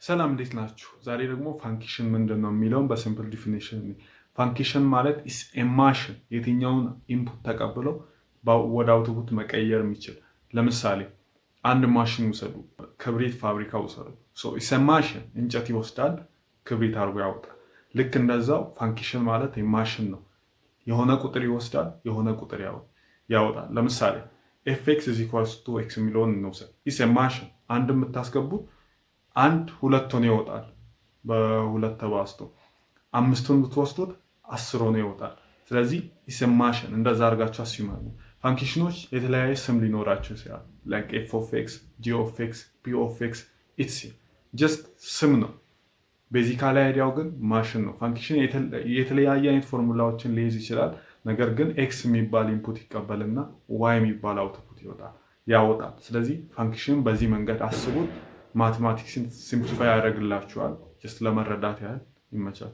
ሰላም፣ እንዴት ናችሁ? ዛሬ ደግሞ function ምንድን ነው የሚለውን በ simple definition። Function ማለት is a machine፣ የትኛውን input ተቀብለው ወደ output መቀየር የሚችል። ለምሳሌ አንድ ማሽን ውሰዱ፣ ክብሪት ፋብሪካ ውሰዱ። It's a machine፣ እንጨት ይወስዳል፣ ክብሪት አድርጎ ያወጣል። ልክ እንደዛው function ማለት ማሽን ነው። የሆነ ቁጥር ይወስዳል፣ የሆነ ቁጥር ያወጣል። ለምሳሌ f x is equals to x የሚለውን እንውሰድ። It's a machine፣ አንድ የምታስገቡት አንድ ሁለት ሆኖ ይወጣል። በሁለት ተባዝቶ አምስቱን ብትወስዱት 10 ሆኖ ይወጣል። ስለዚህ it's a machine፣ እንደዛ አድርጋችሁ assume። Function ኖች የተለያየ ስም ሊኖራቸው ይችላል። Like f of x፣ g of x፣ p of x፣ etc፣ just ስም ነው። Basically idea ው ግን ማሽን ነው። Function የተለያየ አይነት ፎርሙላዎችን ሊይዝ ይችላል። ነገር ግን x የሚባል input ይቀበልና y የሚባል output ያወጣል። ስለዚህ function በዚህ መንገድ አስቡት። Mathematics ን simplify ያደርግላችኋል። Just ለመረዳት ያህል። ይመቻችሁ።